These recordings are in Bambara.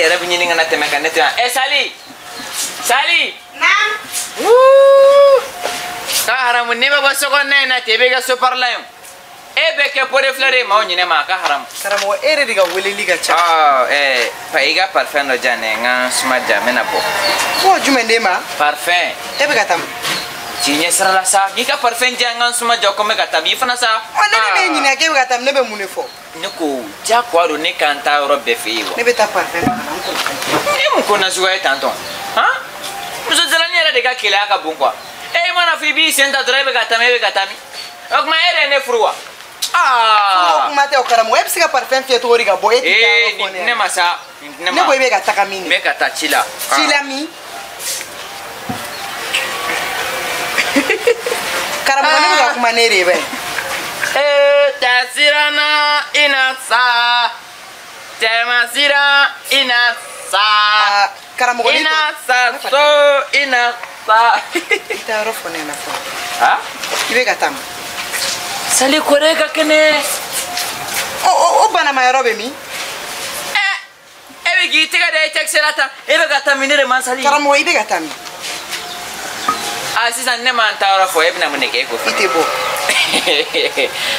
yɛrɛ bɛ ɲini ka na tɛmɛ ka ne to yan. Ɛ Sali! Sali! Naam! Ka haramu ne bɛ bɔ so kɔnɔna in na ten i bɛ kɛ so parila ye. E bɛ kɛ pot de fleur ye maaw ɲinɛ ma a ka haramu. Karamɔgɔ e yɛrɛ de ka weleli ka ca. Ɔ pa i ka parfum dɔ diyan dɛ n ka suma diya n bɛna bɔ. Ko jumɛn d'e ma? Parfum. E bɛ ka taa min? Ci ɲɛ sira la sa k'i ka parfum diyan n ka suma diya ko n bɛ ka taa min i fana sa. Ɔ ne bɛ ɲininka k'e bɛ ka taa min ne bɛ mun de fɔ? Ne ko diyagoya don ne ka n taa yɔrɔ bɛɛ fɛ yen wa. Ne bɛ taa parfum ta ka na n kɔrɔkɛ. Ne mun ko nasuguya ye tantɔn? Han? Muso jalanin yɛrɛ de ka keleya ka bon quoi. E mana fɔ i b'i sen ta dɔrɔn e bɛ ka taa min e bɛ ka taa min. O tuma e yɛrɛ ye ne furu wa? Aa! Kuma tɛ o karamɔgɔ e bɛ se ka parfum fiyɛ cogo di ka bɔ e t'i taa yɔrɔ fɔ ne ɲɛna. Ne ma sa. Ne ko e bɛ ka taga min? N bɛ ka taa ci la. Ci la min? Karamɔgɔ ne bɛ ka kuma ne de ye bɛ. Cɛ siranna i na sa. Cɛ ma siran i na sa. Karamɔgɔ i na sa so i na sa. I taa yɔrɔ fɔ ne ɲɛna fɔlɔ. Han? I bɛ ka taa min? Sali kɔrɔ ka kɛnɛ. O banama yɔrɔ bɛ min? E bɛ k'i tɛgɛ da i cɛkisɛ la tan e bɛ ka taa min ne de ma Sali. Karamɔgɔ i bɛ ka taa min? Ah sisan ne ma n taa yɔrɔ fɔ e bɛna mun de kɛ e ko fana. I tɛ bɔ.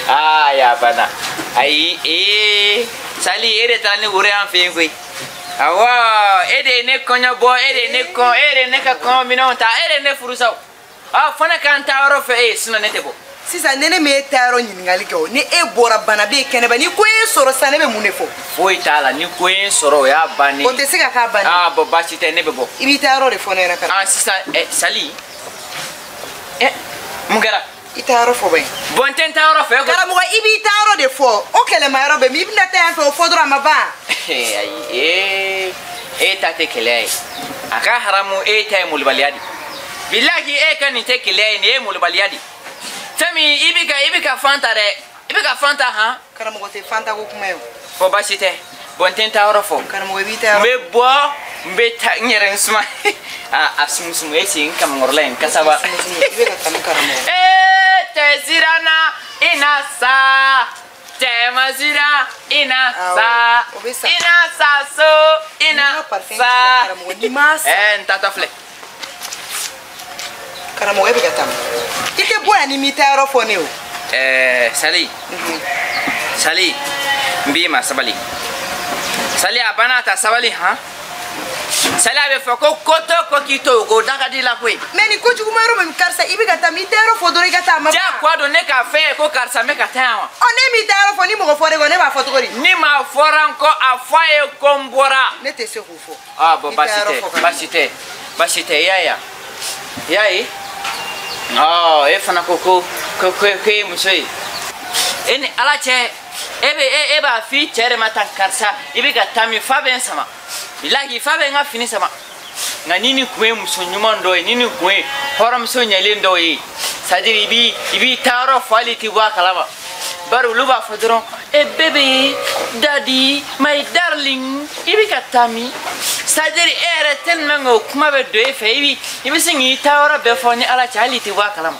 Aa ya banna ayi Sali e de taara ni woro y'an fɛ yen koyi. Awɔ e de ye ne kɔɲɔ bɔ e de ye ne kɔn e de ye ne ka kɔɲɔ minɛnw ta e de ye ne furu sa o. Ah fana k'an taa yɔrɔ fɛ e sinon ne tɛ bɔ. Sisan ne m'e taa yɔrɔ ɲininkali kɛ o ni e bɔra bana bɛ yen kɛnɛba ni ko ye sɔrɔ sisan ne bɛ mun de fɔ. Foyi t'a la ni ko ye n sɔrɔ o y'a bannen. O tɛ se ka k'a bannen. Ah bon baasi tɛ ne bɛ bɔ. I b'i taa yɔrɔ de fɔ ne ɲɛna karamɔgɔ. Ah sisan Sali mun kɛra. I taa yɔrɔ fɔ bani. Bon n tɛ n taa yɔrɔ fɛ. Karamɔgɔ i b'i taa yɔrɔ de fɔ o kɛlɛma yɔrɔ bɛ min i bɛna taa yan fɛ o fɔ dɔrɔn a ma ban. Ayi e ta tɛ kɛlɛya ye a ka haramu e ta ye molobaliya de bilahi e ka nin tɛ kɛlɛya ye nin ye molobaliya de. Fɛn min i bɛ ka fan ta dɛ i bɛ ka fan ta han. Karamɔgɔ tɛ fan ta ko kuma ye o. Fɔ baasi tɛ bon n tɛ n taa yɔrɔ fɔ. Karamɔgɔ i b'i taa yɔrɔ. N bɛ bɔ n bɛ taa n yɛrɛ n suma a sumusumu e sigi n kamankɔrɔla in kasaba. I bɛ ka taa min karamɔgɔ. Cɛ siranna i na sa cɛ ma siran i na sa i na sa so i na sa. Karamɔgɔ n'i ma sa. N taatɔ filɛ. Karamɔgɔ e bɛ ka taa min? I tɛ bɔ yan ni m'i taa yɔrɔ fɔ ne o. Sali. Sali n b'i ma sabali. Sali a banna ta sabali han. Sali a bɛ fɔ ko ko to ko k'i to o da ka di la koyi. Mɛ nin kojuguma yɔrɔ min karisa i bɛ ka taa min i taa yɔrɔ fɔ dɔrɔn i ka taa a ma. Diyagoya don ne k'a fɛ ko karisa n bɛ ka taa yan wa. Ɔ ne m'i taa yɔrɔ fɔ ni mɔgɔ fɔra e kɔ ne b'a fɔ cogo di. Ni maa fɔra n kɔ a fɔ a ye ko n bɔra. Ne tɛ se k'o fɔ. Ah bon baasi tɛ baasi tɛ baasi tɛ i y'a ye wa i y'a ye. Ɔ e fana ko ko ko ko e ye muso ye e ni Ala cɛ e bɛ e b'a f'i cɛ de ma tan karisa i bɛ ka taa min fa bɛ n sama bilahi fa bɛ n ka fini sama nka ni nin kun ye muso ɲuman dɔ ye ni nin kun ye hɔrɔnmuso ɲɛlen dɔ ye c'est à dire i b'i taayɔrɔ fɔ hali i tɛ bɔ a kalama bari olu b'a fɔ dɔrɔn e bébé daddy my darling i bɛ ka taa min c'est à dire e yɛrɛ tellement que o kuma bɛ don e fɛ i bɛ sin k'i taayɔrɔ bɛɛ fɔ ni Ala cɛ hali i tɛ bɔ a kalama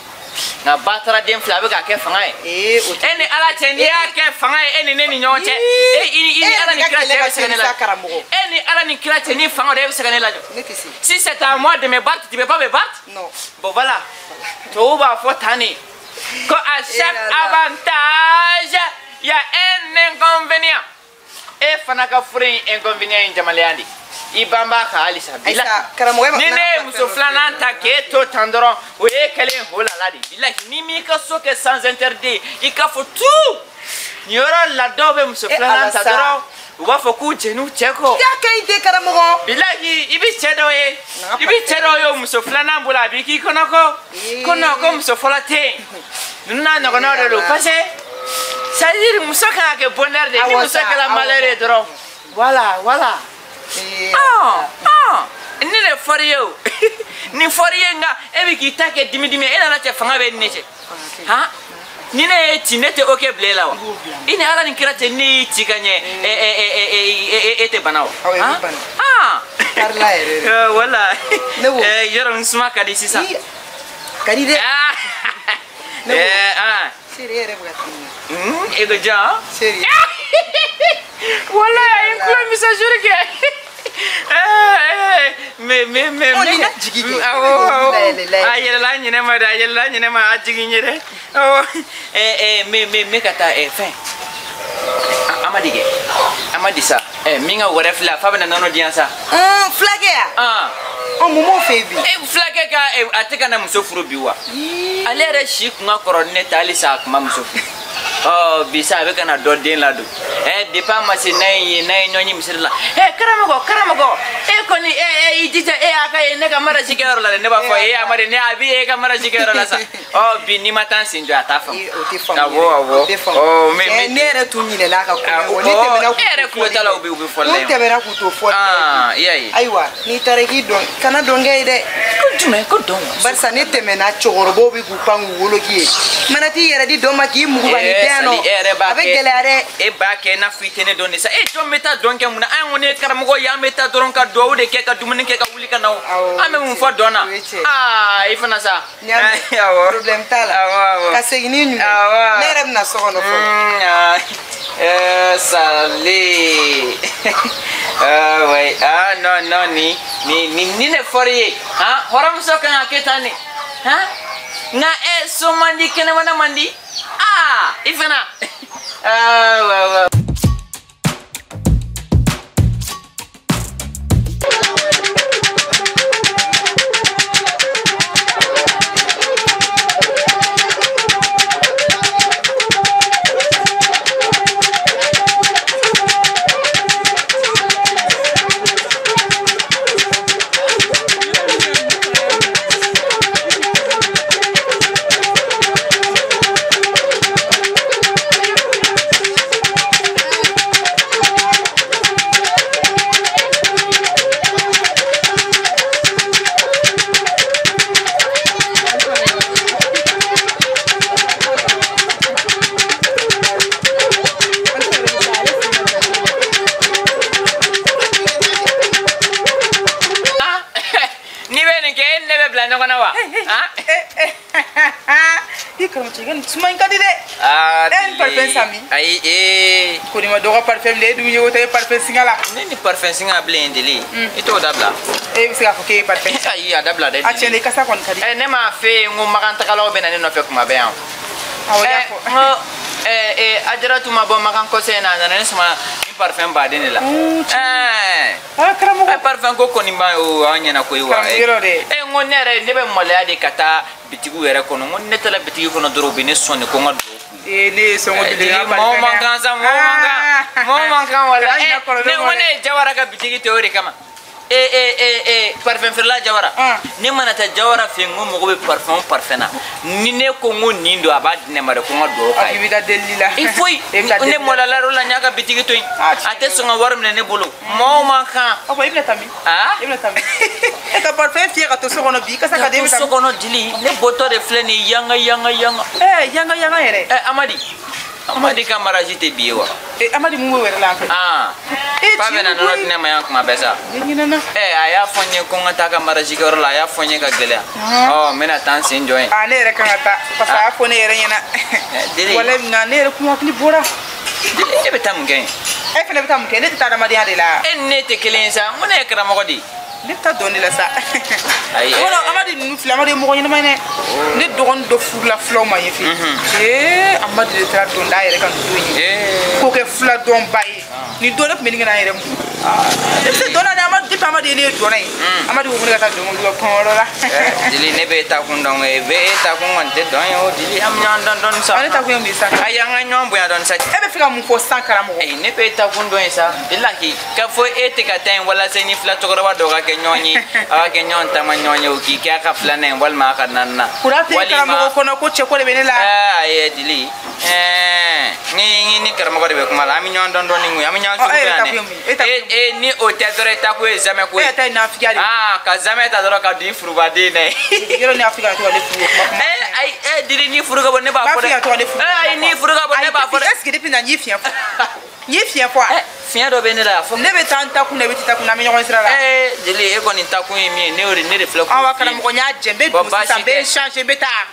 nka ba taara den filɛ a bɛ k'a kɛ fanga ye e ni Ala cɛ n'i y'a kɛ fanga ye e ni ne ni ɲɔgɔn cɛ e i ni Ala ni kira cɛ e bɛ se ka ne lajɔ e ni Ala ni kira cɛ ni fanga dɔ e bɛ se ka ne lajɔ si c'est à moi de me battre tu peux pas me battre. Non. Bon voilà tubabu b'a fɔ tan de ko à chaque avantage il y a un inconvénient e fana ka furu in inconvénient in jamalenya de i ban b'a kan halisa bilahi ni ne ye muso filanan ta k'e to tan dɔrɔn o ye kɛlen holala de bilahi ni m'i ka so kɛ sans interdit i ka fɔ tout nin yɔrɔ la dɔw bɛ muso filanan ta dɔrɔn u b'a fɔ k'u jɛn'u cɛ kɔ. Ja ka ɲi ten karamɔgɔ. Bilahi i bɛ cɛ dɔw ye i bɛ cɛ dɔw ye o muso filanan bolo a b'i k'i kɔnɔ ko ko non ko muso fɔlɔ tɛ yen ninnu n'a ɲɔgɔnnaw de don parce que c'est à dire muso kan ka kɛ bonheur de ye ni muso kɛra malheur ye dɔrɔn voilà voilà. Ne de fɔr'i ye o nin fɔr'i ye nka e bɛ k'i ta kɛ dimi dimi e nana cɛ fanga bɛ ni ne cɛ han ni ne y'e ci ne tɛ o kɛ bila e la wa i ni Ala ni kira cɛ ne y'i ci ka ɲɛ e tɛ bana wa han wala yɔrɔ n suma ka di sisan ka di dɛ Seri e yɛrɛ bɛ ka taa min e ko jɔn Seri wala a ye n tulo message kɛ. Mais on ni na jigi kɛ. Awɔ a yɛlɛla ɲinɛ ma dɛ, a yɛlɛla ɲinɛ ma, a jigin ye dɛ. Awɔ me ka taa fɛn Amadi kɛ, Amadi sa min ka wɛrɛ filɛ, fa bɛna nɔnɔ di yan sa. Fulakɛ ya? Ɔ mun b'o fɛ yen bi? Fulakɛ ka a tɛ ka na muso furu bi wa? Ale yɛrɛ si kun ka kɔrɔ ni ne ta, hali sa a kun ma muso furu. Ɔ bi sa a bɛ ka na dɔ den ladon. Depuis a ma se n'a ye ɲɔgɔn ye misiri la. Karamɔgɔ e kɔni i jija e y'a ka ne ka marasi kɛyɔrɔ la dɛ, ne b'a fɔ e Amadi ne a bɛ e ka marasi kɛyɔrɔ la sa. Ɔ bi n'i ma taa n sen jɔ a t'a faamu. O tɛ faamu. Awɔ. O tɛ faamu. Ɔ mais ne yɛrɛ tun ɲinɛna a ka kuma kɔ. Ne tɛmɛna e yɛrɛ kulo t'a la, u bɛ fɔli la yen. Ne tɛmɛna k'u to fɔli la. I y'a ye. Ayiwa n'i taara k'i dɔn kana dɔn kɛ ye dɛ. Ko jumɛn ko dɔn wa? Barisa ne tɛmɛna cɛkɔrɔbaw bɛ k'u pan k'u wolo k'i ye. Mana t'i yɛrɛ di dɔn ma k'i muguba ni den nɔ. A bɛ gɛlɛya dɛ. E b'a kɛ i n'a fɔ i tɛ ne dɔn de sa. E jɔn bɛ taa dɔn kɛ mun na? An kɔni ye karamɔgɔ ye, an bɛ taa dɔrɔn ka duwawu de kɛ, ka dumuni kɛ, ka wuli ka na o. An bɛ mun fɔ dɔn na? Aa i fana sa. Awɔ. Problème t'a la. Awɔ. Ka segin n'i ɲuman. Awɔ. Ne yɛrɛ bɛna so kɔnɔ fɔlɔ. Sale. Ouais. Ah non ni ne fɔr'i ye. Han hɔrɔnmuso kan ka kɛ tan de. Han nka so man di, kɛnɛmana man di. Ah i fana. Ah ouais. Suma in ka di dɛ. Aa e ni parfum san min? Ayi Ko nin ma dɔgɔ parfum de, e dun ye ko parfum singa la. Ne ni parfum singa bilen deli. I t'o dabila. E bɛ se k'a fɔ k'e ye parfum. Ayi a dabila dɛ. A tiɲɛ na i kasa kɔni ka di. Ne m'a f'e ye n ko Makan tagalaw bɛ na ne nɔfɛ kuma bɛɛ yan. Awɔ i y'a fɔ. N ko Ajaratu ma bɔ Makan kɔsɛ in na, a nana ne sama ni parfum baden de la. Ah karamɔgɔ. Parfum ko kɔni ba o an ɲɛna koyi wa. Karamɔgɔ dɛ. N ko ne yɛrɛ ne bɛ maloya de ka taa bitigiw yɛrɛ kɔnɔ, n ko ne taara bitigi kɔnɔ dɔrɔn u bɛ ne sɔn de ko n ka duwawu k'u ye. Ne ye sɔngɔ bilen ka mɔgɔ man kan sa, mɔgɔ man kan wala. Ne ko ne ye Jawara ka bitigi to o de kama. Parfum feerela Jawara. Ne mana taa Jawara fɛ yen, n ko mago bɛ parfum na. Ni ne ko n ko nin don, a b'a di ne ma de ko n ka duwawu k'a ye. A k'i bɛ taa delili la. I foyi ne maloyala o la, n y'a ka bitigi to yen. A tɛ sɔn ka wari minɛ ne bolo. Mɔgɔw man kan. O tuma i bɛna taa min? I bɛna taa min? E ka parfum fiyɛ ka to so kɔnɔ bi, kasa ka di e bɛ taa min? Ka to so kɔnɔ dili, ne bɔtɔ de filɛ nin ye yanga. Yanga yɛrɛ. Amadi ka mariage tɛ bi ye wa? Amadi mun b'o yɛrɛ la an fɛ? Fa bɛna nɔnɔ di ne ma yan kuma bɛɛ sa. Ne ɲinɛna. A y'a fɔ n ye ko n ka taa ka mariage kɛyɔrɔ la, a y'a fɔ n ye ka gɛlɛya. Ɔ n bɛna taa n sen jɔ yen. Ne yɛrɛ kan ka taa parce que a y'a fɔ ne yɛrɛ ɲɛna. Deli. Walayi nka ne yɛrɛ kun hakili bɔra. Deli e bɛ taa mun kɛ yen? E fana bɛ taa mun kɛ? Ne tɛ taa adamadenya de la. E ni ne tɛ kelen ye sa, n ko ne ye karamɔgɔ de ye. Ne bɛ taa dɔn de la sa. Ayi. Wɔlɔ Amadi ninnu filɛ, Amadi ye mɔgɔ ɲɛnama ye dɛ. Ne dɔgɔnin dɔ furula filaw ma yen fɛ. Amadi de taara dɔn d'a yɛrɛ ka nin don ye. K'o kɛ fila dɔnba ye. Nin don ne tun bɛ nin kɛ n'an yɛrɛ mun. Ne bɛ se dɔn na dɛ, Amadi depuis Amadi ye ne ye dɔn na ye. Amadi ko ko ne ka taa dɔn olu ka kɔnyɔrɔ la. Dili ne bɛ e ta kun dɔn e bɛ e ta kun kɔni tɛ dɔn ye o Dili, an bɛ ɲɔgɔn dɔn dɔɔni sa. Ne ta kun ye mun ye sisan? Ayi an ka ɲɔgɔn bonya dɔɔni sa. E bɛ fɛ ka mun fɔ sisan karamɔgɔ? Ayi ne bɛ e ta kun dɔn ye sa. Bilahi k'a fɔ e tɛ ka taa yen walasa ni fila cɛkɔrɔba dɔ ka kɛ ɲɔgɔn ye, a ka kɛ ɲɔgɔn taama ɲɔgɔn ye, o k'i kɛ a ka filanan ye walima a ka naaninan. Kura tɛ karamɔgɔ kɔnɔ ko cɛ ko de bɛ ne la. Ayi Dili ni karamɔgɔ de bɛ kuma la, an bɛ ɲɔgɔn dɔn dɔɔni koyi, an bɛ ɲɔgɔn sugu yan dɛ. Ni o tɛ dɔrɔn e ta ko ye zamɛ ko ye. E ta ye nafigiya de ye. Ka zamɛ ta dɔrɔn ka don i furubaden na ye. Yɔrɔ ni Afiriki ka to ka ne furu o kuma kuma. Ayi Dili ni furu ka bɔ ne b'a fɔ dɛ. Afiriki ka to ka ne furu. Ayi ni furu ka bɔ ne b'a fɔ dɛ. Est ce que depuis na n y'i fiɲɛ fɔ? N y'i fiɲɛ fɔ wa? Fiɲɛ dɔ bɛ ne la fɔ. Ne bɛ taa n ta kun na, i bɛ taa kun na, an bɛ ɲɔgɔn sira la. Dili e kɔni ta kun ye min ye, ne y'o de ne de filɛ k'o f'i ye. Awa karamɔgɔ n y'a jɛ, n bɛ don sisan, n bɛ changer, n bɛ taa.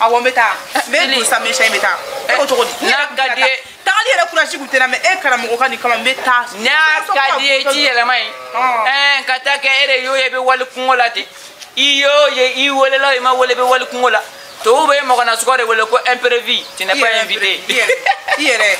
Awɔ n bɛ taa. N bɛ don sisan, n bɛ changer, n bɛ taa. E ko cogo di? N'a ka di ye. Tagali Tagali yɛrɛ courage kun tɛ n na mais e karamɔgɔ ka nin kama n bɛ taa. N'a ka di ye i t'i yɛlɛma yen. Ɛɛ ka taa kɛ e de y'o ye i bɛ wali kungo la ten. I y'o ye i welela i ma wele i bɛ wali kungo la. Tubabu bɛ mɔgɔ nasugu de wele ko imprévu. Tu n'es pas invité. I yɛrɛ.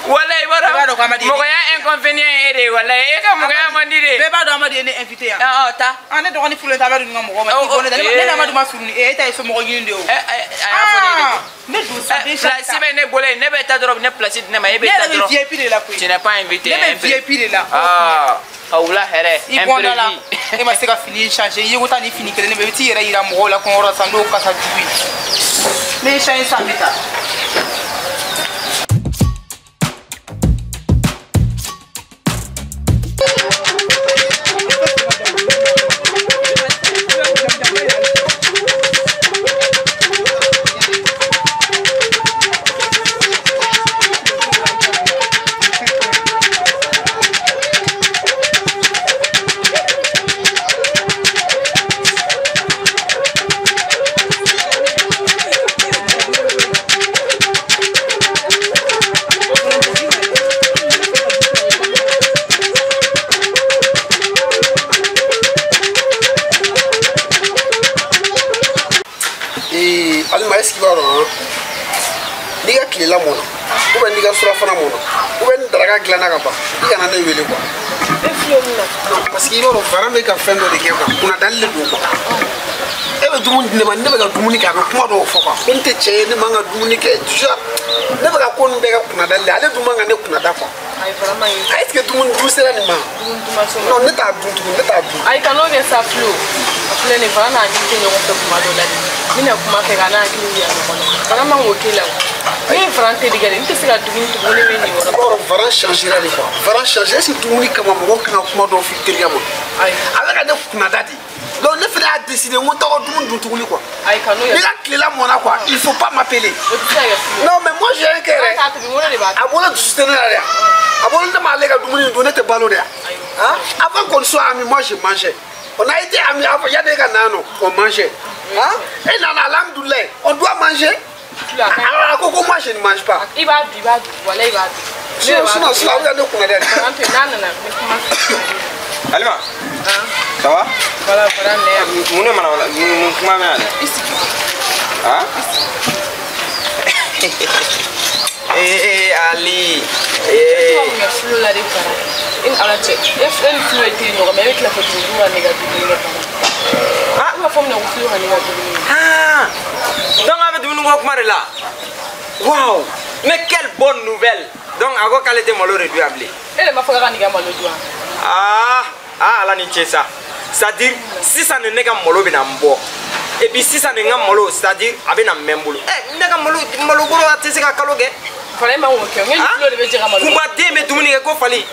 Walayi i b'a dɔn mɔgɔya inconvénient ye e de ye walayi e ka mɔgɔya man di de. Bɛɛ b'a dɔn Amadu ye ne invité yan. Ɔ taa. Ah ne dɔgɔnin furulen tɛ Amadu ninnu ka mɔgɔ ma. I bɔn ne da ne n'Amadu ma surun ni e ta ye somɔgɔ ɲini de ye o. A y'a fɔ ne ye de. Ne dun sa déjà. Place bɛ ne bolo yen ne bɛ taa dɔrɔn ne place di ne ma e bɛ taa dɔrɔn. Ne yɛrɛ bɛ VIP de la koyi. Tu n'es pas invité. Ne bɛ VIP de la. Ah ka wula hɛrɛ. I bɔnda la e ma se ka fini changer i ye ko taa ni fini kelen bɛ i bɛ t'i yɛrɛ yira mɔgɔw la kɔngɔrɔ la sisan n'o kasa jugu ye. Ne ye changer sisan n bɛ taa. Alima est-ce qu'il va dɔn n'i ka tilela mɔna ou bien n'i ka surafana mɔna ou bien ni daraka dilanna ka ban i kana ne wele quoi. Non parce que i b'a dɔn Varan bɛ ka fɛn dɔ de kɛ quoi kunnadali de don quoi. E bɛ dumuni di ne ma ne bɛ ka dumuni kɛ a bɛ kuma dɔw fɔ quoi ko n tɛ cɛ ye ne man ka dumuni kɛ genre ne bɛ ka ko ninnu bɛɛ kɛ kunnadali de ale dun man ka ne kunnada quoi. Est-ce que dumuni dun sera nin ma? Non ne t'a dun tuguni ne t'a dun. Ayi kan'o kɛ sa Flo a filɛ nin ye Varan n'a hakili tɛ ɲɔgɔn fɛ kuma dɔ la de. N bɛna kuma fɛ k'a n'a hakili yira ɲɔgɔn na Varan man k'o k'e la o ne ye Varan terikɛ de ye n tɛ se ka dumuni tugun ne bɛ nin yɔrɔ. I b'a dɔn Varan changera de quoi Varan changera est-ce que dumuni kama mɔgɔ kan ka kuma dɔw f'i terikɛ ma? Ayi a bɛ ka ne kunnada de donc ne fana y'a décidé n ko n t'aw ka dumuni dun tuguni quoi. Ayi kan'o kɛ. N'i ka tilela mɔna quoi il faut pas m'appeler. O tɛ se ka kɛ Flo. Non mais moi j'ai un cœur. An t'a tobi n ko ne de b'a A bolo dusu tɛ ne la dɛ. A bolo ne m'ale ka dumuni dun ne tɛ balo de yan. Hein? Avant qu'on soit amis moi je mangeais. On a été amis avant il y a des gars non on mangeait. Hein? Et nana alhamdoulilah on doit manger. Alors koko moi je ne mange pas. I b'a dun i b'a dun walayi i b'a dun. Sinon sinon aw ka ne kunna dɛ. Varan to yen n'a nana n bɛ kuma fɛ. Alima. Ça va? Voilà Varan ne yan. Mun de mana wala mun kuma mɛn yan dɛ? I sigi. Han? Eh Ali. Eh. E tɔgɔ Flo la de Varan. E ni Ala cɛ e ni Flo ye teri ɲɔgɔn mais e bɛ tila ka tugu ka ne ka dumuni kɛ Varan. Ah i b'a fɔ mun na ko Flo ka ne ka dumuni kɛ. Ah donc a bɛ dumuni ko kuma de la. Waouh! Mais quelle bonne nouvelle! Donc a ko k'ale tɛ malo de dun yan bilen. E de m'a fɔ k'a ka nin ka malo dun wa? Ah ah Ala ni ce sa. C'est-à-dire sisan de ne ka malo bɛna n bɔ. Et puis sisan de n ka malo c'est-à-dire a bɛna mɛn n bolo. Eh ne ka malo malo kɔrɔ a tɛ se ka kalo kɛ. Fana e man k'o kɛ n ko e ni Flo de bɛ jɛ ka malo. Kunba den bɛ dumuni kɛ ko fali.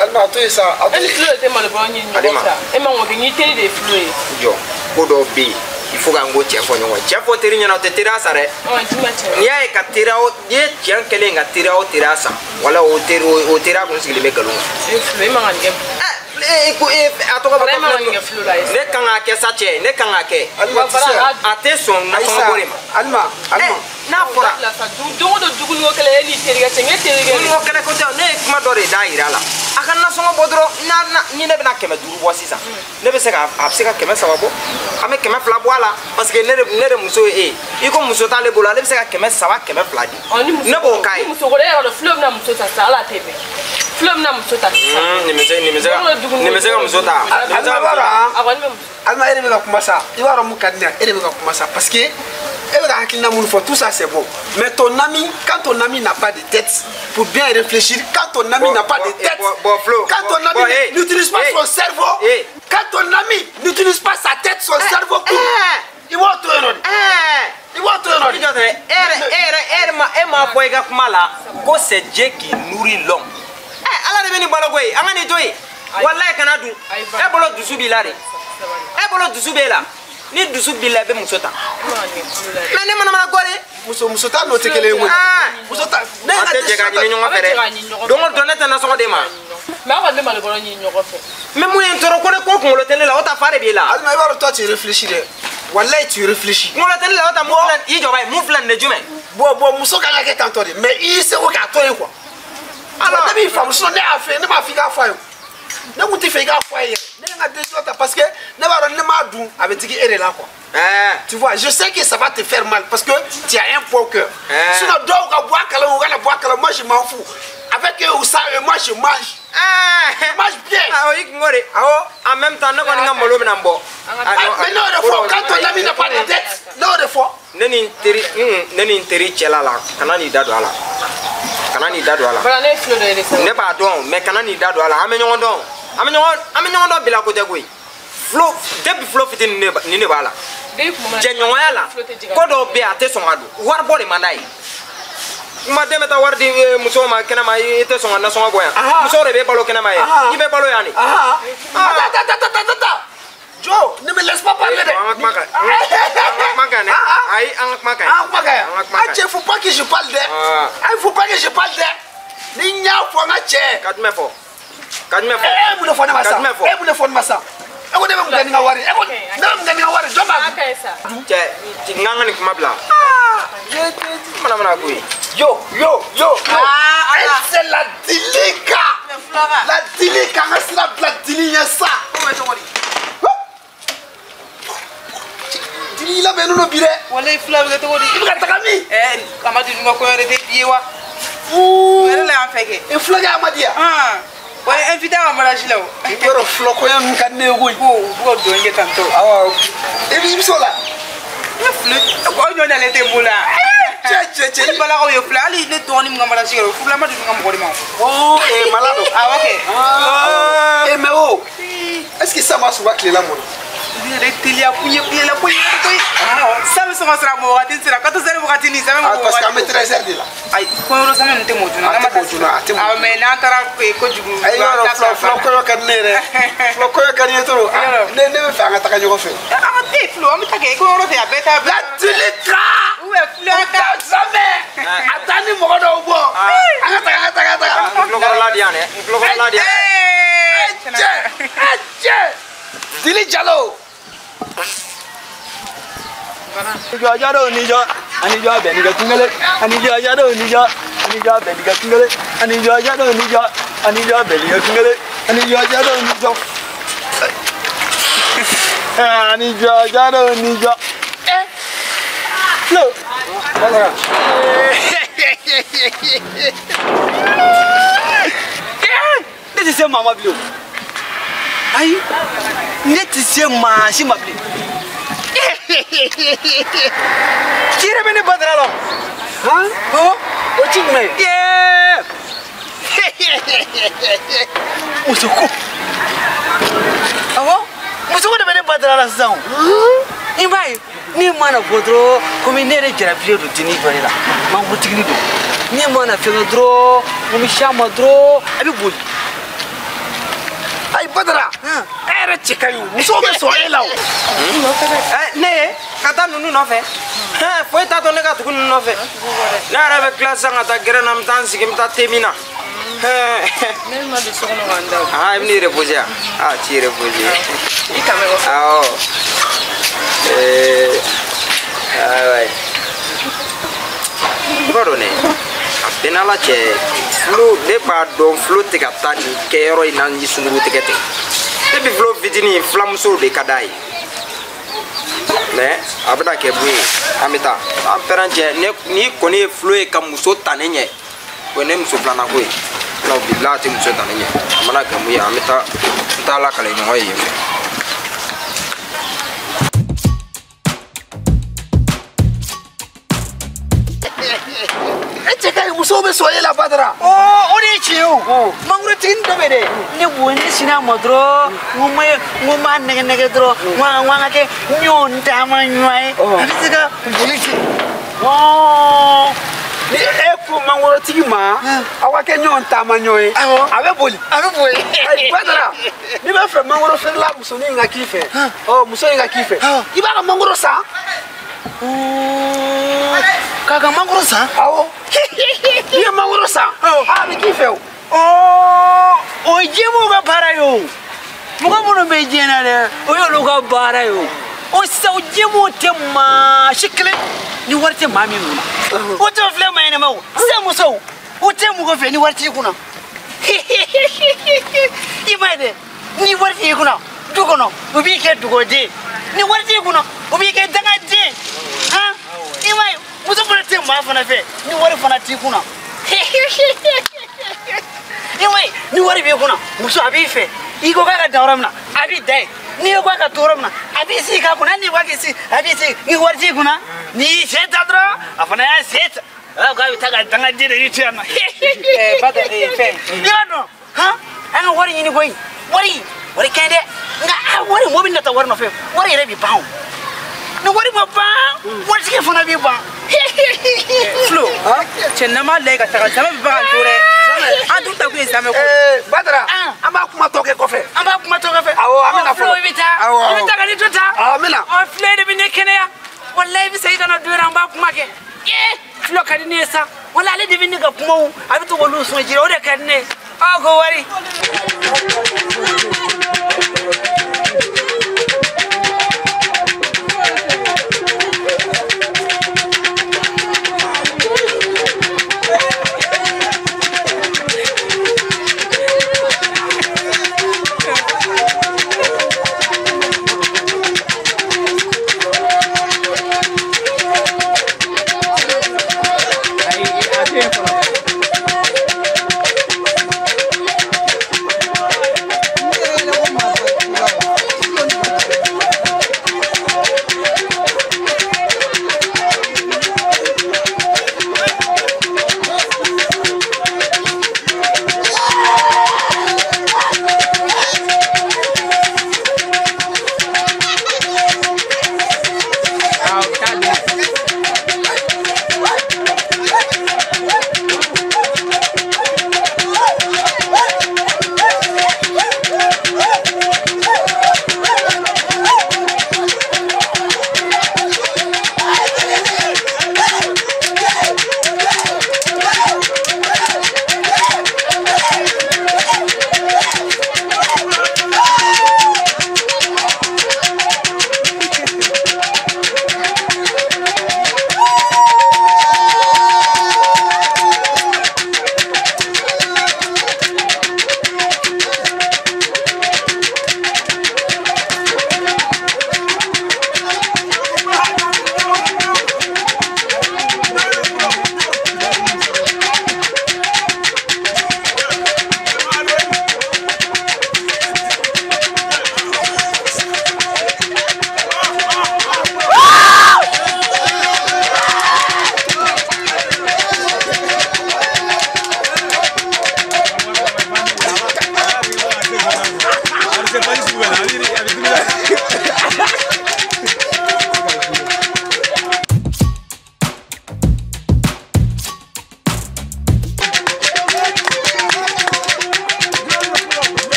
Alima a to yen sa a to E ni yen. Flo de tɛ malo bɔrɔ ɲini ɲɔgɔn fɛ e man k'o kɛ n k'i teri de ye Flo ye. Jɔ ko dɔw bɛ yen il faut k'an ko cɛ fɔ ɲɔgɔn ye cɛ fɔ teri ɲɛna o tɛ teriya sa dɛ. Ɔ juma cɛ. N'i y'a ye ka teriya o n'i ye cɛ kɛlen ka teriya o teriya san wala o teri o teriya kun sigilen bɛ nkalon kan. E Flo e man ka nin kɛ. E ko e a tɔgɔ bɔ Fana e man ka nin kɛ Flo la ye. Ne kan k'a kɛ sa cɛ ne kan k'a kɛ. Alima tu sais. A tɛ sɔn nasɔngɔ bɔ de ma. Alima Alima. N'a fɔra. Don o don dumuni ko kɛlɛ e n'i terikɛ cɛ n k'e terikɛ de. Dumuni ko kɛlɛ ko tɛ ne ye kuma dɔ de da yira a la. A ka nasɔngɔ bɔ dɔrɔn n'a ni ne bɛna 500 bɔ sisan ne bɛ se ka a bɛ se ka 300 bɔ an bɛ 200 bɔ a la parce que ne de muso ye e ye i ko muso t'ale bolo ale bɛ se ka 300 200 di. Ne b'o k'a ye. Ni muso ko e yɛrɛ dɔn Flo bɛna muso ta sisan ala tɛ bɛn. Flo bɛna muso ta sisan. Nin bɛ se ka muso ta. Alima b'a dɔn A kɔni bɛ muso. Alima e de bɛ ka kuma sa i b'a dɔn mun ka di ne ye e de bɛ ka kuma sa parce que e bɛ ka hakilina minnu fɔ tout ça c'est bon mais ton ami quand ton ami n'a pas de tête pour bien réfléchir quand ton ami n'a pas de tête quand ton ami n'utilise pas son cerveau quand ton ami n'utilise pas sa tête son cerveau pour i b'o to yen nɔ de i b'o to yen nɔ de. I jɔ dɛ e yɛrɛ e m'a fɔ i ka kuma la ko c'est Dieu qui nourrit l'homme. Ala de bɛ nin balo koyi an ka nin to yen walayi kana dun e bolo dusu b'i la de e bolo dusu b'e la ni dusu b'i la i bɛ muso ta mais ne mana mana kɔri. Muso ta n'o tɛ kelen ye koyi muso ta ne an tɛ jɛ k'a ɲini ɲɔgɔn fɛ dɛ don o don ne tɛ nasɔngɔ d'e ma. Mais aw kɔni bɛ malo bɔrɔ ɲini ɲɔgɔn fɛ. Mais mun ye n tɔɔrɔ ko ne ko kunkolo tɛ ne la o ta fa de b'e la. Alima i b'a dɔn toi tu réfléchis dɛ walayi tu réfléchis. Kunkolo tɛ ne la o ta mun filɛ i jɔ ba ye mun filɛ nin de jumɛn. Bon muso kan ka kɛ tantɔ de mais i y'i seko k'a to yen quoi. Alors ne b'i faamu sinon ne y'a fɛ ne m'a f'i k'a fɔ a ye o. Ne kun tɛ fɛ i k'a fɔ a ye yɛrɛ. Ne ye n ka décision ta parce que ne b'a dɔn ne m'a dun a bɛ digi e de la quoi. Tu vois, je sais que ça va te faire mal parce que tu as un bon cœur. Sinon dɔw ka bɔ a kalama u kana bɔ a kalama, moi je m'en fous. Avec eux ou sans eux, moi je mange. Je mange bien. Ah oui, Ngoré. En même temps, ne kɔni ka malo bɛna n bɔ. Mais n'o de fɔ, quand ton ami n'a pas de dette, n'o de fɔ. Ne ni n teri, ne ni n teri cɛla la, kana n'i da don a la. Kana n'i da don a la. Voilà, ne ye filo dɔ ye de sa. Ne b'a dɔn, mais kana n'i da don a la. An bɛ ɲɔgɔn dɔn. An bɛ ɲɔgɔn dɔn bila ko tɛ koyi. Filo, depuis filo fitinin ni ne b'a la. Jɛɲɔgɔnya la, ko dɔw bɛ yen a tɛ sɔn ka don. Waribɔ de man d'a ye. Kuma den bɛ taa wari di musow ma kɛnɛma, i tɛ sɔn ka nasɔngɔ bɔ yan. Musow de bɛ balo kɛnɛma ye. I bɛ balo yan de. Attends, attends, attends, attends. Joe, ne me laisse pas parler dɛ. An ka kuma ka ɲi. An ka kuma ka ɲi dɛ. Ayi, an ka kuma ka ɲi. An ka kuma ka ɲi. An ka kuma ka ɲi. Ah cɛ, faut pas que je parle dɛ. Ah, il faut pas que je parle dɛ. Ni n y'a fɔ n ka cɛ. Ka jumɛn fɔ? Ka jumɛn fɔ? E mun de fɔ ne ma Ka sa? jumɛn fɔ? E mun de fɔ ne ma sa? E ko ne bɛ mun kɛ ni n ka wari ye? E ko ne bɛ mun kɛ ni n ka wari ye? Jɔn b'a dun? Cɛ, n k'an ka nin kuma bila. Mana mana ko ye. Yo, yo, yo, yo. Elle, c'est la dilika. La dilika, an ka sira bila dili ɲɛ sa. Dili labɛnnen don bi dɛ. Walayi fila bɛ kɛ cogo di? I bɛ ka taga min? Amadu ninnu ka kɔɲɔ de tɛ bi ye wa? O yɛrɛ la y'an fɛ kɛ. E fulakɛ Amadu ya? O ye invité ka mariage la o. I b'a dɔn fula kɔɲɔ ninnu ka di ne ye koyi. Ko u bɛ ka dɔn kɛ tantɔ. Awɔ. E bɛ s'o la? Ne fili aw ɲɔ nalen tɛ n bolo yan. Cɛ cɛ cɛ. Ne balakaw ye fila hali ne dɔgɔnin min ka mariage kɛra o furula Amadu ninnu ka mɔgɔ de ma. Oo ee mala don. Awɔ kɛ. E mais o est ce que sisan b'a sɔrɔ u ka tilela mɔna? Ne yɛrɛ teliya kun ye tilela ko ye koyi. San bɛ sɔn ka sɔrɔ a mɔ wagati sera 14 heures wagati ni san bɛ mɔ Parce que an bɛ 13 heures de la. Ayi kɔɲɔyɔrɔ samiya ninnu tɛ mɔ joona. A tɛ mɔ joona, a tɛ mɔ joona. Mais n'an taara kojugu. Ayi yɔrɔ fula kɔɲɔ ka di ne yɛrɛ. Fula kɔɲɔ ka di n ye trop. Ne bɛ fɛ an ka taga ɲɔgɔn fɛ. An ka te filo an bɛ taa kɛ kɔɲɔyɔrɔ tɛ a bɛɛ taa. La dilika. Ou bien filo an ka. Jamais. A taa ni mɔgɔ dɔw bɔ. An ka taga an ka taga an ka taga. N tulokɔrɔla di yan dɛ. N tulokɔrɔla di yan. Cɛ cɛ. Dili Jalo. Anijɔ anijɔ bɛnigɛ kungele anijɔ jado nijɔ anijɔ bɛnigɛ kungele anijɔ jado nijɔ anijɔ bɛnigɛ kungele anijɔ jado nijɔ anijɔ jado nijɔ. Flo. Ne tɛ se maa ma bilen o. Ayi ne tɛ se maa si ma bilen. Ci yɛrɛ bɛ ne Badara la. Han? O ci jumɛn ye? Muso ko. Awɔ, muso ko de bɛ ne Badara la sisan o. I b'a ye ne mana bɔ dɔrɔn komi ne yɛrɛ jarabilen don deni dɔ de la, mankurutigini don. Ne mana fɛn kɛ dɔrɔn n bɛ s'a ma dɔrɔn a bɛ boli. Ayi Badara, e yɛrɛ cɛ ka ɲi o, musow bɛ sɔn e la o. Ne ye ka taa ninnu nɔfɛ. Foyi t'a to ne ka tugu ninnu nɔfɛ. Ne yɛrɛ bɛ tila sisan ka taa gɛrɛn na, n bɛ taa n sigi, n bɛ taa te min na. Ne ma don so kɔnɔ ka n da o. I bɛ n'i reposer yan? T'i reposer. I kan bɛ kɔfɛ. Awɔ. Ayiwa. I b'a dɔn dɛ, a bɛɛ n'Ala cɛ, filo ne b'a dɔn filo tɛ ka taa nin kɛyɔrɔ in na ni sunkuru tigɛ tɛ. Depuis filo fitinin filamusow de ka d'a ye. Mais a bɛna kɛ mun ye, an bɛ taa an pɛrɛn cɛ. N'i kɔni ye filo ye ka muso ta ne ɲɛ, o ye ne muso filanan ko ye. N'o bila a tɛ muso ta ne ɲɛ, a mana kɛ mun ye, an bɛ taa n t'a lakale ɲɔgɔn ye yen fɛ. E cɛ ka ɲi, musow bɛ sɔn e la Badara. O de ye tiɲɛ ye o. Mangoroutiginin dɔ bɛ dɛ. Ne bo ne sinna a ma dɔrɔn, n ko n b'a nɛgɛ nɛgɛ dɔrɔn, n ko an ka kɛ ɲɔgɔn taama ɲɔgɔn ye. A bɛ se ka boli ten. Ni e ko mangorotigi ma, aw ka kɛ ɲɔgɔn taama ɲɔgɔn ye, a bɛ boli. A bɛ boli. Ayi Badara, n'i b'a fɛ mangoro feerela musonin in ka k'i fɛ, muso in ka k'i fɛ, i b'a ka mangoro san. K'a ka mangoro san? Awɔ. N'i ye mangoro san, a bɛ k'i fɛ o. O ye jɛmanw ka baara ye o. Mɔgɔ minnu bɛ diɲɛ na dɛ, o y'olu ka baara ye o. O sisan o jɛmanw tɛ maa si kelen ni wari tɛ maa min kunna. O tɛ filɛ maa ɲɛnama o. Sisan musow, O tɛ mɔgɔ fɛ ni wari t'i kunna. I m'a ye dɛ, ni wari t'i kunna du kɔnɔ u b'i kɛ dugaden, ni wari t'i kunna u b'i kɛ dangaden. Han, i m'a ye muso fana tɛ maa fana fɛ ni wari fana t'i kunna. I m'a ye ni wari b'i kunna muso a b'i fɛ, i ko k'a ka dan yɔrɔ min na a b'i da yen, n'i ko k'a ka to yɔrɔ min na a b'i sigi k'a kunna, hali n'i ko k'i sigi a b'i sigi, ni wari t'i kunna n'i y'i sen ta dɔrɔn a fana y'a sen ta. A ko k'a bɛ taa ka dangaden de y'i to yan nɔ. Bada fɛn. I b'a dɔn han, an ka wari ɲini koyi, wari wari ka ɲi dɛ, nka a wari mɔgɔ bɛ nata wari nɔfɛ, wari yɛrɛ bɛ ban o, ni wari ma ban waritigi fana bɛ ban. Flo, cɛ n'an m'a lajɛ ka taga zamɛ bɛ bagan to dɛ. An dun ta kun ye zamɛ ko ye. Badara, an b'a kuma tɔ kɛ kɔfɛ. An b'a kuma tɔ kɛ fɛ. Awɔ, an bɛna fɔlɔ. Flo i bɛ taa. Awɔ. I bɛ taa ka n'i to tan. Awɔ, n bɛ na. Ɔ Flo e de bɛ ne kɛnɛya. Walayi i bɛ segin ka na don wɛrɛ an b'a kuma kɛ. Ee Flo ka di ne ye sa. Wala ale de bɛ ne ka kumaw a bɛ to k'olu sɔn ji la o de ka di ne ye. Ɔ ko wari.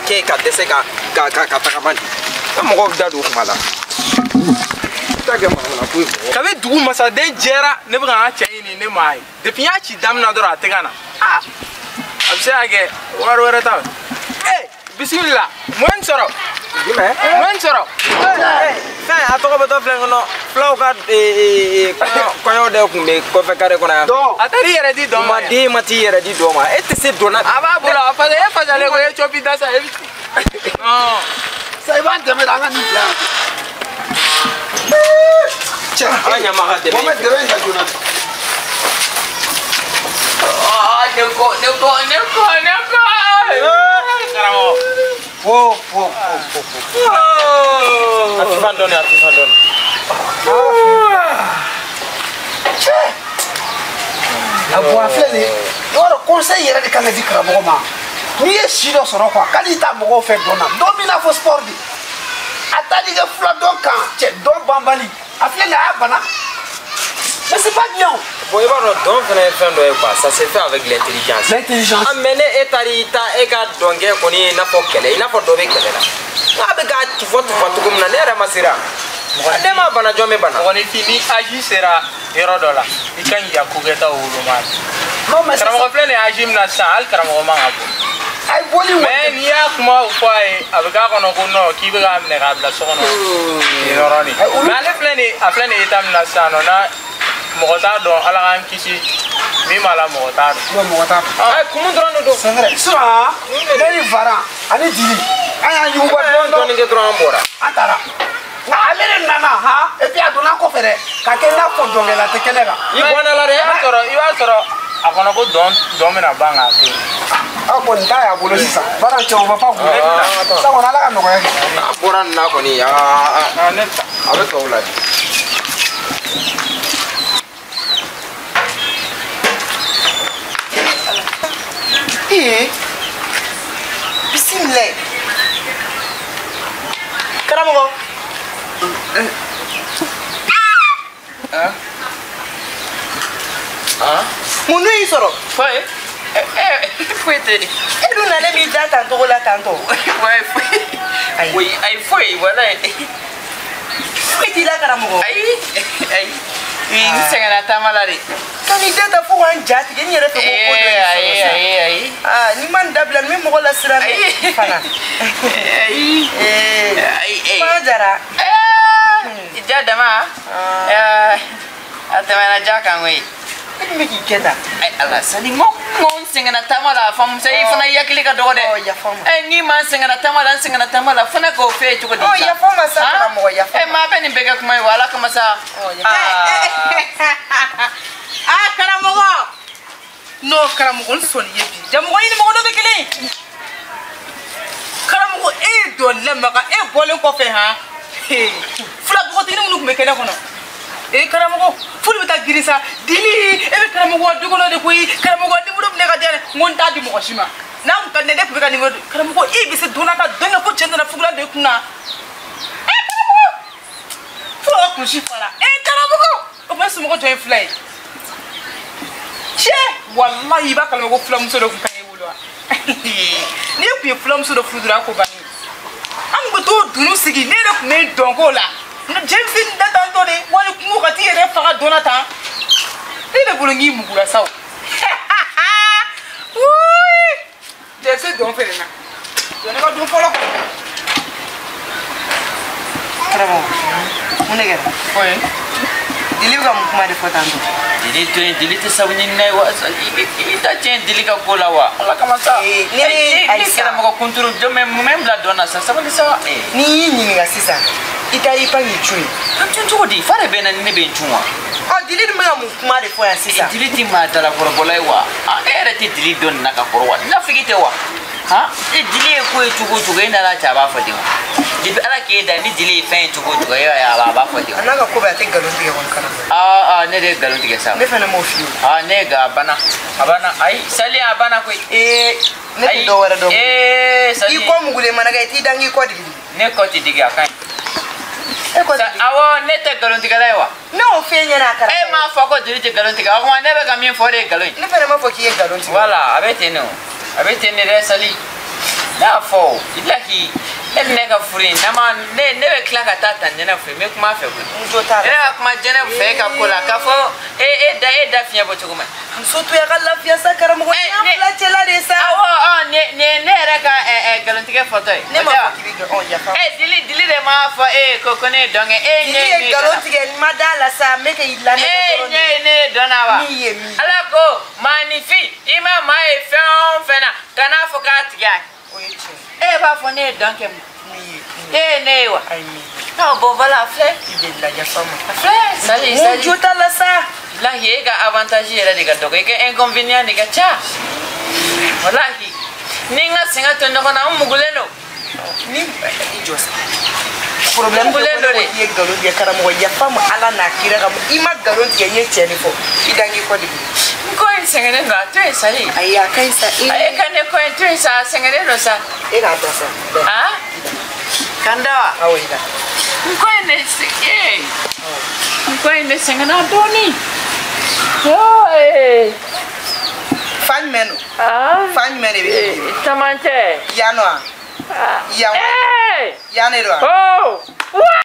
Kɛ ka dɛsɛ ka tagama de e mɔgɔw da don kuma la i t'a kɛ manamana ko ye mɔgɔ. Kabi dugu masaden jɛra ne bɛ ka n ka cɛ ɲini ne m'a ye depuis n y'a ci daminɛ dɔrɔn a tɛ ka na aa a bɛ se ka kɛ wari wɛrɛ t'a la ee bisimila mun ye nin sɔrɔ jumɛn mun ye nin sɔrɔ. Fɛn a tɔgɔ bɛ tɔ filɛ kɔnɔ fulaw ka kɔɲɔ de tun bɛ kɔfɛ kare kɔnɔ yan. A taara i yɛrɛ di dɔn ma. Den ma t'i yɛrɛ di dɔn ma e tɛ se dɔn na. A b'a bolo a fasa e fasalen ko e copi da sa e bɛ. Sa i b'an dɛmɛ de an ka nin bila yan. Cɛ ala ɲama ka dɛmɛ. Mohamed dɛmɛ in ka joona. Aa ne ko ne ko ne ko ne ko. Karamɔgɔ. Fo fo fo fo. A fifan dɔɔni a fifan dɔɔni. Cɛ. A bɔn a filɛ nin ye i b'a dɔn conseil yɛrɛ de kan ka di karamɔgɔ ma. N'i ye si dɔ sɔrɔ quoi kan'i ta mɔgɔw fɛ dɔn na dɔn b'i n'a fɔ sport de. A taara i ka fura dɔn kan cɛ dɔn banbali a filɛ nin ye a y'a bana. Mais c'est pas bien. Bon, i b'a dɔn dɔn fana ye fɛn dɔ ye quoi, ça se fait avec l'intelligence. L'intelligence. Ah mais ne e taara i ta e ka dɔnkɛ kɔni i n'a fɔ kɛlɛ, i n'a fɔ dɔ bɛ kɛlɛ la. N'a bɛ k'a tufa tufa cogo min na ne yɛrɛ ma siran. Ne ma bana jɔn bɛ bana. Mɔgɔninfin ni âge sera yɔrɔ dɔ la i ka ɲi ka kokɛtaw woloma. Non mais karamɔgɔ filɛ nin ye âge min na sisan hali karamɔgɔ man ka bɔ. Ayi bɔli wa. Mais n'i y'a kuma fɔ a ye a bɛ k'a kɔnɔ ko non k'i bɛ k'a minɛ k'a bila so kɔnɔ nin yɔrɔ nin. Mais ale filɛ nin ye a filɛ nin ye état min na sisan nɔ n'a mɔgɔ t'a dɔn ala k'an kisi min b'a la mɔgɔ t'a dɔn. Non mɔgɔ t'a dɔn. Ayi kumu dɔrɔn de don. C'est vrai. Sinon ne ni Varan ani Dili an y'an yuguba dɔɔni dɔɔni kɛ dɔrɔn an bɔra. An taara. Nka ale de nana han et puis a donna an kɔfɛ dɛ ka kɛ i n'a fɔ dɔnkɛla tɛ kɛnɛ kan. I bɔnna la dɛ. I b'a sɔrɔ a kɔnɔ ko dɔn bɛna ban k'a to yen. Aw kɔni t'a y'a bolo sisan Varan cɛ o ma fa kun. Sisan kɔni ala ka nɔgɔya kɛ. A bɔra nin na kɔni aa a bɛ tɔw ladi. Ee bisimila karamɔgɔ. Mun dun y'i sɔrɔ? Foyi. Foyi tɛ. E dun nalen b'i da tan togo la tan tɔ. Ayi ayi foyi walayi. Foyi t'i la karamɔgɔ. Ayi ayi. N sɛgɛnna taama la de. Ka n'i da ta fo k'an ja tigɛ n yɛrɛ fɛ ko ko dɔ y'i sɔrɔ sa. Ayi ayi. Aa n'i ma nin dabila nin bɛ mɔgɔ lasiran dɛ. Fana. Ayi. Ayi. Kɔɲɔ jara. Ja dama. A tɛmɛna ja kan koyi. E dun bɛ k'i kɛ tan. Ayi ala sani n ko n sɛgɛnna taama la faamusa i fana i hakili ka dɔgɔ dɛ. Ɔ yafa n ma. N'i ma n sɛgɛnna taama la n sɛgɛnna taama la fana k'o f'e ye cogo di. Ɔ yafa n ma sa karamɔgɔ yafa n ma. Maa bɛ nin bɛɛ kɛ kuma ye wa ala kama sa. Ɔ yafa. Aa karamɔgɔ. Non karamɔgɔ n sɔnni ye bi. Ja mɔgɔ ɲini mɔgɔ dɔ bɛ kelen ye. Karamɔgɔ e ye dɔn lamaga e bɔlen kɔfɛ han. Fula bɔgɔtiginin minnu tun bɛ kɛnɛ kɔnɔ. E karamɔgɔ f'olu bɛ taa girin sa Dili e bɛ karamɔgɔ du kɔnɔ de koyi karamɔgɔ nimoro minɛ ka di yan n ko n t'a di mɔgɔ si ma n'a kun ka di ne ye ne tun bɛ ka nimoro di karamɔgɔ e bɛ se donna ka dɔn kɛ fo cɛ nana fugulan don i kunna e karamɔgɔ fo ka kulusi fara e karamɔgɔ o tuma e somɔgɔ jɔn ye fila ye cɛ walahi i b'a kalama ko fulamuso dɔ kun ka ɲi e bolo wa n'i kun ye fulamuso dɔ furu dɔrɔn a ko bannen an kun bɛ t'o dunu sigi ne yɛrɛ kun bɛ dɔn k'o la. James da tan tɔ de wali kungo ka t'i yɛrɛ faga dɔnna tan ne de bolo n k'i mugura sa o James dɔn fɛnɛ na jɔ ne ka dun fɔlɔ. Karamɔgɔ mun de kɛra? Foyi. Dili bɛ ka mun kuma de fɔ tan tɔ? Dili to yen Dili tɛ sabu ɲini n'a ye wa i ta tiɲɛ Dili ka ko la wa ala kama sa. Ne ne kɛra mɔgɔ kunturu jɔn bɛ mun bɛ n bila dɔn na sa sabali sa. N'i y'i ɲininka sisan i ka i pan k'i cun yen. N cun cogo di fa de bɛ na ni ne bɛ n cun wa. Ɔ Dili dun bɛ ka mun kuma de fɔ yan sisan. Dili tɛ maa dalakɔrɔbɔla ye wa e yɛrɛ tɛ Dili dɔn nin na ka kɔrɔ wa nafigi tɛ wa han e Dili ye ko ye cogo o cogo e nana cɛ a b'a fɔ ten wa depuis ala k'e da ni Dili ye fɛn ye cogo o cogo e b'a ye a b'a fɔ ten wa. A n'a ka ko bɛɛ a tɛ nkalon tigɛ kɔni karamɔgɔ. Aa ne de ye nkalon tigɛ sa. Ne fana m'o f'i ye. Aa ne ye a banna a banna ayi Sali a banna koyi. Ee ne tɛ dɔ wɛrɛ dɔn. Ee Sali. I kɔ mugulen mana kɛ i t'i da n k'i kɔ digi digi. Ne kɔ tɛ digi a ka ɲi. E kɔ digi. Awɔ ne tɛ nkalontigɛla ye wa. Ne y'o f'e ɲɛna a karamɔgɔ. E m'a fɔ ko Dili tɛ nkalon tigɛ o tuma ne bɛ ka min fɔ o de ye nkalon ye. Ne fana m'a fɔ k'i ye nkalon tigɛ. Voilà a bɛ ten de o a bɛ ten de dɛ Sali. Ne y'a fɔ o i tila k'i e ni ne ka furu in n'a ma ne bɛ tila ka taa ta Jɛnɛbu fɛ n bɛ kuma a fɛ koyi. N jo t'a la. Ne ka kuma Jɛnɛbu fɛ e ka ko la k'a fɔ e da fiɲɛ bɔ cogo min. Muso to ya ka lafiya sa karamɔgɔ ni y'an fila cɛla de sa. Awɔ nin ne yɛrɛ ka nkalontigɛ fɔtɔ ye. Ne ma fɔ k'i bɛ ɔ yafa. Dili de m'a fɔ e ye ko ne ye dɔn kɛ e ɲɛ ye ne ye. Dili ye nkalon tigɛ n ma d'a la sa n bɛ k'i lamɛn dɔrɔn de. E ɲɛ ye ne ye dɔn na wa. Min ye min. Ala ko maaninfin i ma maa ye fɛn o fɛn na kan'a fɔ k'a tigi a. O ye tiɲɛ ye. E b'a fɔ ne ye dɔn kɛ mun. Min ye. E ye ne ye wa. Ayi min ye. Non bon voilà a filɛ. I bɛ la yafa ma. A filɛ Sali Sali. Mun jo t'a la sa. Walahi e ka avantage yɛrɛ de ka dɔgɔ i ka inconvénient de ka ca. Walahi ni n ka sɛgɛn to ɲɔgɔn na n mugulen don. Ni i jɔ sa. Problème mugulen don de. I ye nkalon tigɛ karamɔgɔ yafa ma ala n'a kira kama i ma nkalon tigɛ n ye tiɲɛ de fɔ i da n k'i kɔ digi. N ko in sɛgɛnnen don a to yen Sali. Ayi a ka ɲi sa. E ka ne ko in to yen sa a sɛgɛnnen don sa. E k'a da sa. Ah. Ka n da wa? Awɔ, i da. N ko in de ee n ko in de sɛgɛnna dɔɔni. Fan jumɛn don? Fan jumɛn de bɛ e dimi? Camancɛ. Yan nɔ wa? Yan wa? Yan de don wa? Oh!